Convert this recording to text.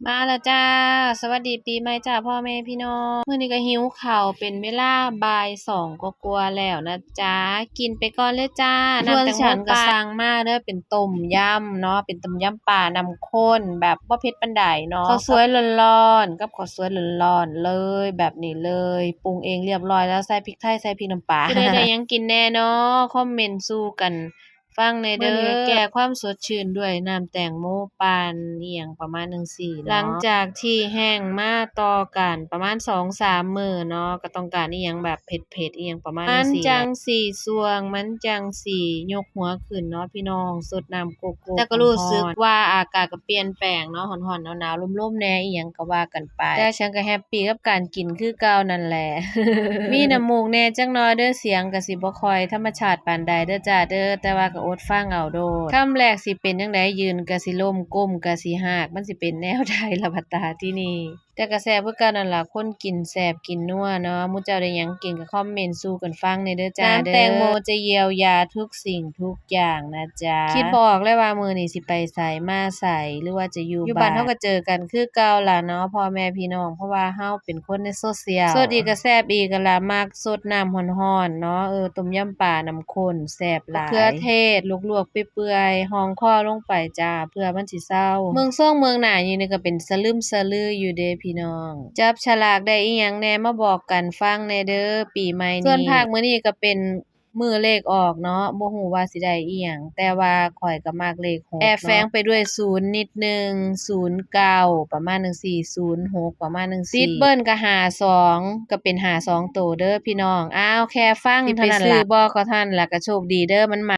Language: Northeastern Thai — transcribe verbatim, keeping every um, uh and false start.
มาแล้วจ้า สวัสดีปีใหม่จ้าพ่อแม่พี่น้อง มื้อนี้ก็หิวข้าวเป็นเวลาบ่ายสองกว่าๆแล้วนะจ๊ะ กินไปก่อนเลยจ้า ส่วนฉันก็สั่งมาเด้อ เป็นต้มยำเนาะ เป็นต้มยำปลาน้ำข้นแบบบ่เผ็ดปานใดเนาะ ข้าวสวยร้อนๆ กับข้าวสวยร้อนๆเลย แบบนี้เลย ปรุงเองเรียบร้อยแล้ว ใส่พริกไทย ใส่พริกน้ำปลา ผู้ใดได้หยังกินแน่เนาะ คอมเมนต์สู่กัน ฟังแหน่เด้อ มื้อนี้ก็แก้ความสดชื่นด้วยน้ำแตงโมปั่นอิหยังประมาณจั่งซี้เนาะ หลังจากที่แห้งมาต่อกันประมาณสองสามมื้อเนาะ ก็ต้องการอิหยังแบบเผ็ดๆ อิหยังประมาณจั่งซี้แหละ มันจั่งสิส่วง มันจั่งสิยกหัวขึ้นเนาะพี่น้อง ซดน้ำโกโก้ แต่ก็รู้สึกว่าอากาศก็เปลี่ยนแปลงเนาะ ร้อนๆ หนาวๆ ลมๆ แหน่อิหยังก็ว่ากันไป แต่ฉันก็แฮปปี้กับการกินคือเก่านั่นแหละ มีน้ำมูกแหน่จักหน่อยเด้อ เสียงก็สิบ่ค่อยธรรมชาติปานใดเด้อจ้าเด้อ แต่ว่าก็อดฟังเอาโลด คำแรกสิเป็นจั่งใด ยืนก็สิล้ม ก้มก็สิฮาก มันสิเป็นแนวใดล่ะบัดตาที่นี่ แต่ก็แซ่บคือเก่านั่นล่ะ คนกินแซ่บกินนัวเนาะ หมู่เจ้าได้หยังกินก็คอมเมนต์สู่กันฟังแหน่เด้อจ้าเด้อ น้ำแตงโมจะเยียวยาทุกสิ่งทุกอย่างนะจ๊ะ คิดบ่ออกเลยว่ามื้อนี้สิไปไสมาไส หรือว่าจะอยู่ อยู่บ้าน บ้าน เฮาก็เจอกันคือเก่าล่ะเนาะ พ่อแม่พี่น้อง เพราะว่าเฮาเป็นคนในโซเชียล สดอีกก็แซ่บอีกก็ล่ะ มักซดน้ำร้อนๆเนาะ เออ ต้มยำปลาน้ำข้นแซ่บหลาย มะเขือเทศลวกๆเปื่อยๆ ฮองคอลงไปจ้า เพื่อมันสิเซา เมืองซงเมืองหน้าอยู่นี่ก็เป็นสลึมสลืออยู่เด้พี่น้อง จับฉลากได้อิหยังแหน่ มาบอกกันฟังแหน่เด้อ ปีใหม่นี้ ส่วนภาคมื้อนี้ก็เป็นมื้อเลขออกเนาะ บ่ฮู้ว่าสิได้อิหยัง แต่ว่าข้อยก็มักเลขหกเนาะ แอบแฝงไปด้วยศูนย์นิดนึง ศูนย์เก้า ประมาณจั่งซี้ ศูนย์หก ประมาณจั่งซี้ ติดเบิ้ลก็ห้าสอง ก็เป็นห้าสองโตเด้อพี่น้อง อ้าว แค่ฟังเท่านั้นล่ะ สิไปซื้อบ่ก็เท่านั้นล่ะ ก็โชคดีเด้อ มันมา